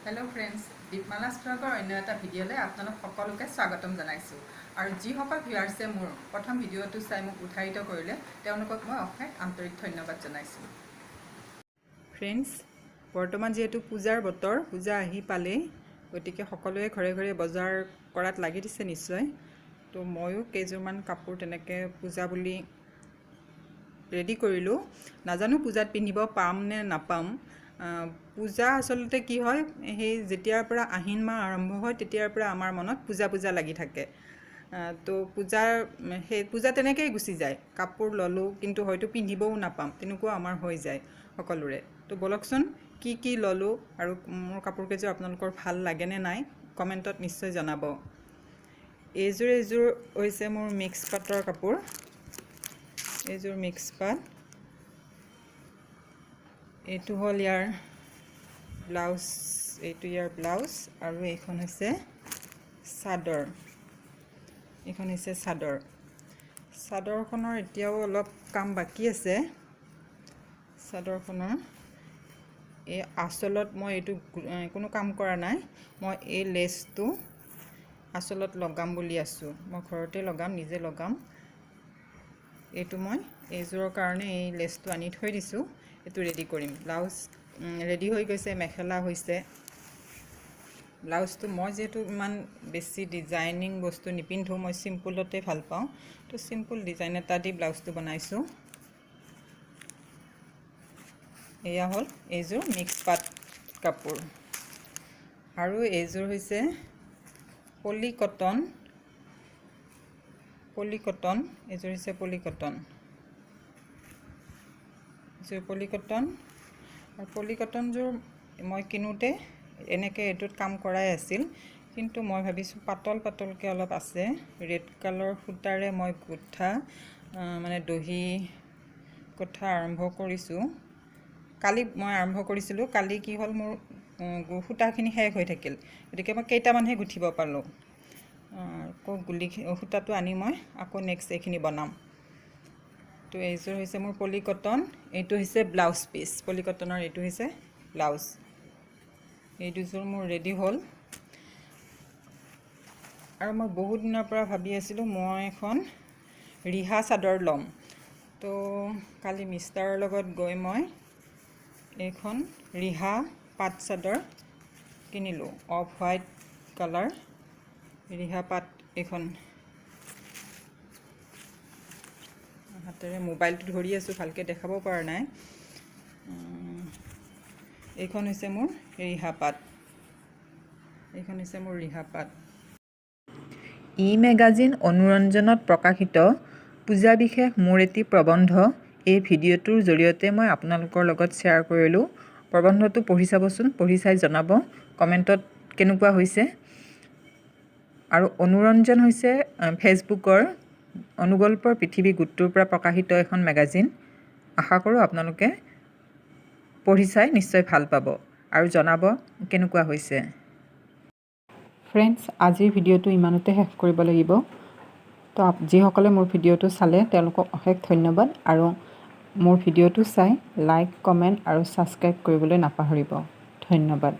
Hello' friends, Dipmala ব্লগৰ অন্য এটা ভিডিঅ'লৈ আপোনালোক সকলোকে স্বাগতম জনাইছোঁ। আৰু যিসকল ভিউৱাৰ্ছে মোৰ প্ৰথম ভিডিঅ'টো চাই মোক উৎসাহিত কৰিলে, তেওঁলোকক মই অশেষ আন্তৰিক ধন্যবাদ জনাইছোঁ। ফ্ৰেণ্ডছ, বৰ্তমান যিহেতু পূজাৰ বতৰ, পূজা আহি পালেই, গতিকে সকলোৱে ঘৰে ঘৰে বজাৰ কৰাত লাগি দিছে নিশ্চয়। তো ময়ো কেইযোৰমান কাপোৰ তেনেকৈ পূজা বুলি ৰেডি কৰিলোঁ। নাজানো পূজাত পিন্ধিব পাম নে নাপাম। পূজা আচলতে কি হয়, সেই যেতিয়াৰ পৰা আহিন মাহ আৰম্ভ হয়, তেতিয়াৰ পৰা আমাৰ মনত পূজা পূজা লাগি থাকে। তো পূজাৰ সেই পূজা তেনেকৈয়ে গুচি যায়। কাপোৰ ল'লোঁ, কিন্তু হয়তো পিন্ধিবও নাপাম, তেনেকুৱা আমাৰ হৈ যায় সকলোৰে। তো ব'লকচোন, কি কি ল'লোঁ আৰু মোৰ কাপোৰ কেইযোৰ আপোনালোকৰ ভাল লাগেনে নাই, কমেণ্টত নিশ্চয় জনাব। এইযোৰ হৈছে মোৰ মিক্স পাটৰ কাপোৰ। এইযোৰ মিক্স পাট। এইটো হ'ল ইয়াৰ ব্লাউজ। এইটো ইয়াৰ ব্লাউজ আৰু এইখন হৈছে চাদৰ। এইখন হৈছে চাদৰ। চাদৰখনৰ এতিয়াও অলপ কাম বাকী আছে। চাদৰখনৰ এই আঁচলত মই এইটো কোনো কাম কৰা নাই। মই এই লেচটো আঁচলত লগাম বুলি আছোঁ। মই ঘৰতে লগাম, নিজে লগাম। এইটো মই এইযোৰৰ কাৰণে এই লেচটো আনি থৈ দিছোঁ। এইটো ৰেডি কৰিম। ব্লাউজ ৰেডি হৈ গৈছে, মেখেলা হৈছে। ব্লাউজটো মই যিহেতু ইমান বেছি ডিজাইনিং বস্তু নিপিন্ধোঁ, মই চিম্পুলতে ভাল পাওঁ। তো চিম্পুল ডিজাইন এটা দি ব্লাউজটো বনাইছোঁ। এয়া হ'ল এইযোৰ মিক্স পাট কাপোৰ। আৰু এইযোৰ হৈছে পলি কটন। পলি কটন, এইযোৰ হৈছে পলি কটন। এইযোৰ পলি কটন। আৰু পলি কটনযোৰ মই কিনোতে এনেকৈ এইটোত কাম কৰাই আছিল, কিন্তু মই ভাবিছোঁ পাতল পাতলকৈ অলপ আছে। ৰেড কালাৰ সূতাৰে মই গোঁঠা, মানে দহি গোঁঠা আৰম্ভ কৰিছোঁ। কালি মই আৰম্ভ কৰিছিলোঁ। কালি কি হ'ল, মোৰ সূতাখিনি শেষ হৈ থাকিল। গতিকে মই কেইটামানহে গুঠিব পালোঁ। আকৌ গুলি সূতাটো আনি মই আকৌ নেক্সট এইখিনি বনাম। তো এইযোৰ হৈছে মোৰ পলি কটন। এইটো হৈছে ব্লাউজ পিচ। পলি কটনৰ এইটো হৈছে ব্লাউজ। এই দুযোৰ মোৰ ৰেডি হ'ল। আৰু মই বহুত দিনৰ পৰা ভাবি আছিলোঁ, মই এখন ৰিহা চাদৰ ল'ম। তো কালি মিষ্টাৰৰ লগত গৈ মই এইখন ৰিহা পাট চাদৰ কিনিলোঁ। অফ হোৱাইট কালাৰ ৰিহা পাট এইখন। হাতেৰে মোবাইলটো ধৰি আছোঁ, ভালকৈ দেখাব পৰা নাই। এইখন হৈছে মোৰ ৰিহা পাট। এইখন হৈছে মোৰ ৰিহা পাট। ই মেগাজিন অনুৰঞ্জনত প্ৰকাশিত পূজা বিশেষ মোৰ এটি প্ৰবন্ধ এই ভিডিঅ'টোৰ জৰিয়তে মই আপোনালোকৰ লগত শ্বেয়াৰ কৰিলোঁ। প্ৰবন্ধটো পঢ়ি চাবচোন। পঢ়ি চাই জনাব কমেণ্টত কেনেকুৱা হৈছে। আৰু অনুৰঞ্জন হৈছে ফেচবুকৰ অনুগল্পৰ পৃথিৱী গোটটোৰ পৰা প্ৰকাশিত এখন মেগাজিন। আশা কৰোঁ আপোনালোকে পঢ়ি চাই নিশ্চয় ভাল পাব আৰু জনাব কেনেকুৱা হৈছে। ফ্ৰেণ্ডছ, আজিৰ ভিডিঅ'টো ইমানতে শেষ কৰিব লাগিব। তো যিসকলে মোৰ ভিডিঅ'টো চালে, তেওঁলোকক অশেষ ধন্যবাদ। আৰু মোৰ ভিডিঅ'টো চাই লাইক, কমেণ্ট আৰু ছাবস্ক্ৰাইব কৰিবলৈ নাপাহৰিব। ধন্যবাদ।